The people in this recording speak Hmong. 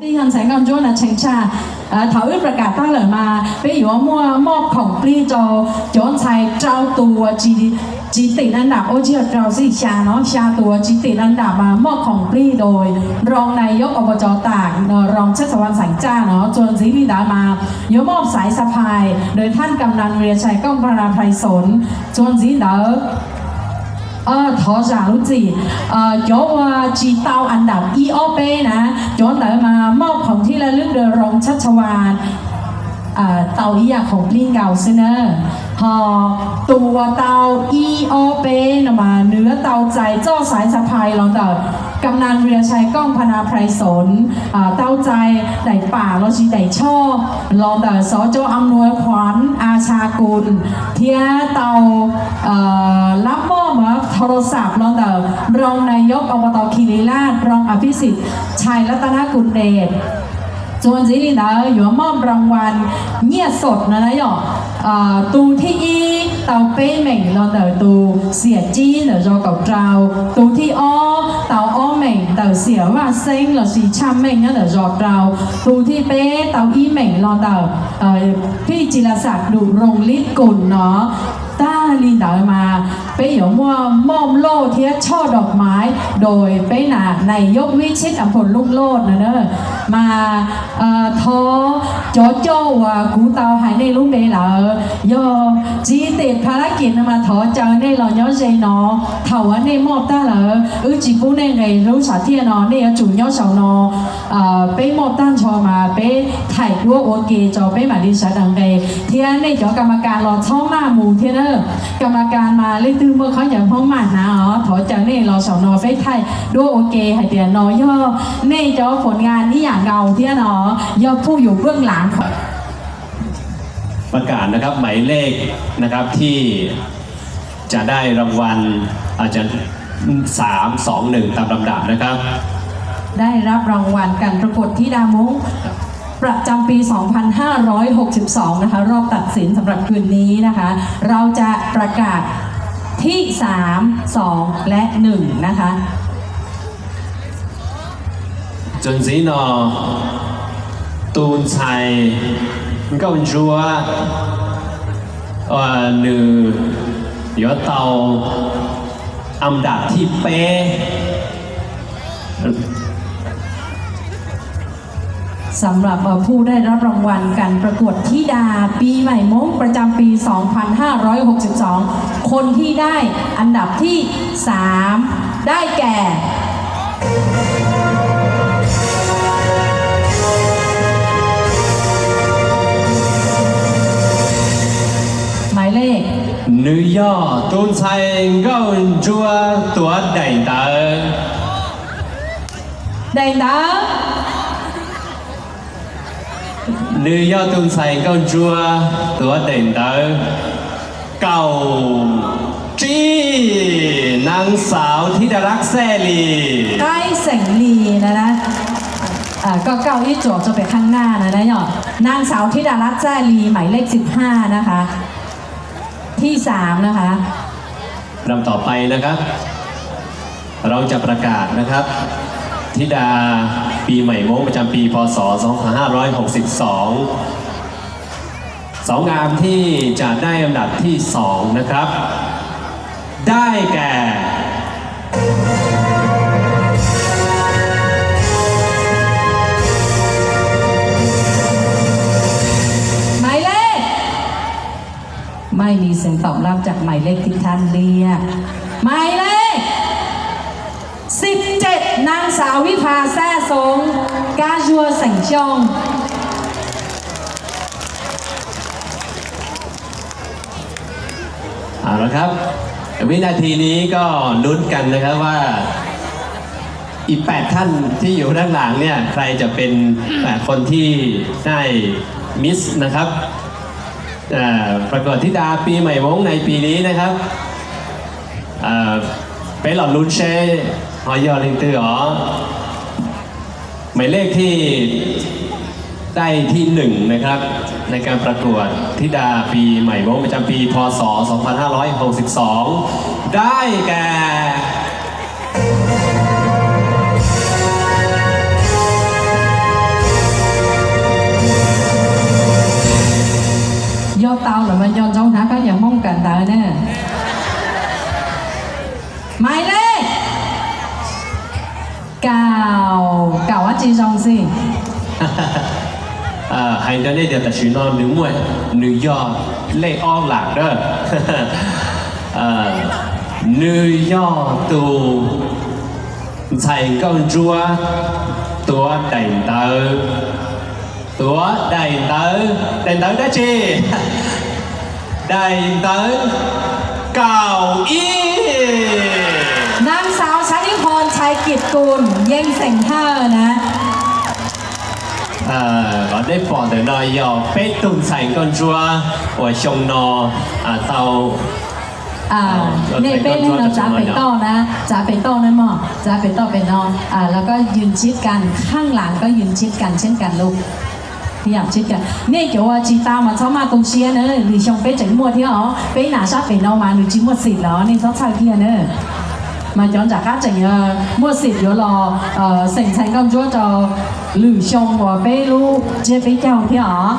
Tij yog ntxhais nkauj ntsuab na tshee tshaj. Thaum wb plas kam tag lawm mas peb yuav muaj moj khoom plig rau cov ntxhais rau tus tsis tim na nram ua tsis yog rau xij xya no xya tus tsis tim na nram mas moj khoom plig doy rau nais yob ob pov cov tam rau tshab txhas vas xeem txaj no. Txuas ntxiv li ntawd mas yuav moj xaiv xa phais doy thaj kam nas via tshais kooj pha na phais xoos. Txuas ntxiv ntawd thov zam lub txim, cov uas tsis tau an dam ib ob peb na, cov ntawd mas moj khoom thib laj lwb doy rau tshab txhas vas tau ib yam khoom plig nkaus xwb na. Ho tus uas tau ib ob peb no mas nws yuav tau txais txoj xaiv xa phais los ntawm kam nas via tshais kooj pha na phais xoos, tau txais daim pam los sis daim choj los ntawm xov cov am nuav khuav a xa kus thiab tau lab moj mas tho los xam los ntawm rau nais yob ob pov tau khi li laj rau a phib xim tshais lab tab nab kus des. Txuas ntxiv li ntawd yuav moj rau vas nyiaj xom no na yom. Tus thib ib tau peb meem los ntawm tus xiam cib ntawm zos kaum rau, tus thib ob tau ob meem ntawm xiam vaj xeeb los sis tshaj meej nyob ntawm zos rau, tus thib peb tau ib meem los ntawm phij ci las xam dum roos lib kus no. Tag li ntawd mas peb yuav muaj moj loj thiab choj dom maiv doy peb na nais yob vib tsheb am phuam luj loj no na. Mas thov cov coj uas kuv tau hais nej lub npe lawm, yog tsis tim pha lab kis no mas thov caw nej los nyob ze no. Thaum uas nej moj tag lawm wb tsis pub nej nqes lub sam thiaj no, nej yuav tsum nyob saum no. Peb moj tag nrho mas peb thaij duab ua ke rau peb mam li sawv daws nqes, thiab nej cov kas mas kas los txhob maj mus thiab na. Kas mas kas mas leej twg muaj khaub ncaws Hmoob maj hnav os, thov caw nej los saum no peb thaij duab ua ke hais tias no yog nej cov phoos ngas ib yam nkaus thiab no, yog phuj yus pwj lav. ประกาศนะครับ หมายเลขนะครับ ที่จะได้รางวัล อาจจะ สาม สอง หนึ่ง ตามลำดับนะครับ ได้รับรางวัลการประกวดธิดาม้งประจำปี สองพันห้าร้อยหกสิบสอง นะคะ รอบตัดสินสำหรับคืนนี้นะคะ เราจะประกาศที่ สาม สอง และ หนึ่ง นะคะ Txuas ntxiv no, tus ntxhais nkauj ntsuab nws yuav tau am dam thib peb. สำหรับผู้ได้รับรางวัลการประกวดธิดาปีใหม่ม้งประจำปี สองพันห้าร้อยหกสิบสอง คนที่ได้อันดับที่ สาม ได้แก่ หมายเลข Nws yog tus ntxhais nkauj ntsuab tuav daim ntawv. Daim ntawv. Nws yog tus ntxhais nkauj ntsuab tuav daim ntawv kaum tsib, นางสาว ธิดารักษ์ แซ่ลี Qaib Xeem Lis na. Koj kauj ib tsuam rau pem khaaj naj na, yog นางสาว ธิดารักษ์ แซ่ลี หมายเลขสิบห้า นะคะ ที่สาม นะคะ ลำต่อไปนะครับ เราจะประกาศนะครับ ธิดาปีใหม่ม้งประจำปี พ.ศ. สองพันห้าร้อยหกสิบสอง สาวงามที่จะได้อันดับที่สองนะครับ ได้แก่ หมายเลข ไม่มีเสียงตอบรับจากหมายเลขที่ท่านเรียก หมายเลข สิบเจ็ด นางสาว วิภา แซ่สง กาชัว เสงช่อง เอาละครับ วินาทีนี้ก็ลุ้นกันนะครับว่า อีกแปดท่านที่อยู่ด้านหลังเนี่ย ใครจะเป็น อ่า คนที่ได้ Miss นะครับ อ่า ประกวดธิดาปีใหม่ม้งในปีนี้นะครับ อ่า peb los lub tsheb ho yog leej twg os. หมายเลขที่ได้ที่หนึ่งนะครับ ในการประกวดธิดาปีใหม่ม้งประจำปี พ.ศ. สองพันห้าร้อยหกสิบสอง ได้แก่ ntawd na. Maiv lej kaum, kaum ob tsi zoo xwb. Hais rau nej tias tam sim no nws muaj, nws yog lej ob lam dab. Nws yog tus ntxhais nkauj ntsuab tuav daim ntawv, tuav daim ntawv, daim ntawv dab tsi? Daim ntawv kaum ib. Nab xau sab ib ho ntxhais kib kum yeej xeem hawj na. Qhov nej pom ntawm no yog peb tug ntxhais nkauj ntsuab uas xyoo no tau, nej peb leeg no txav pem toj na, txav pem toj na mog, txav pem toj pem no. Los koj yws ntsib kas khaaj las, koj yws ntsib kas tsheeb kas lug. Nej cov uas tsis tau mas txhob maj tu siab na, lwm xyoo peb tseem muaj thiab os. Peb nam sab pem no mas nws tsis muaj xim los nej txhob txhawj kiag na. Mas cov nram qab tseem muaj xim yuav los xeem ntxhais nkauj ntsuab rau lwm xyoo uas peb lub tsiab peb caug thiab os.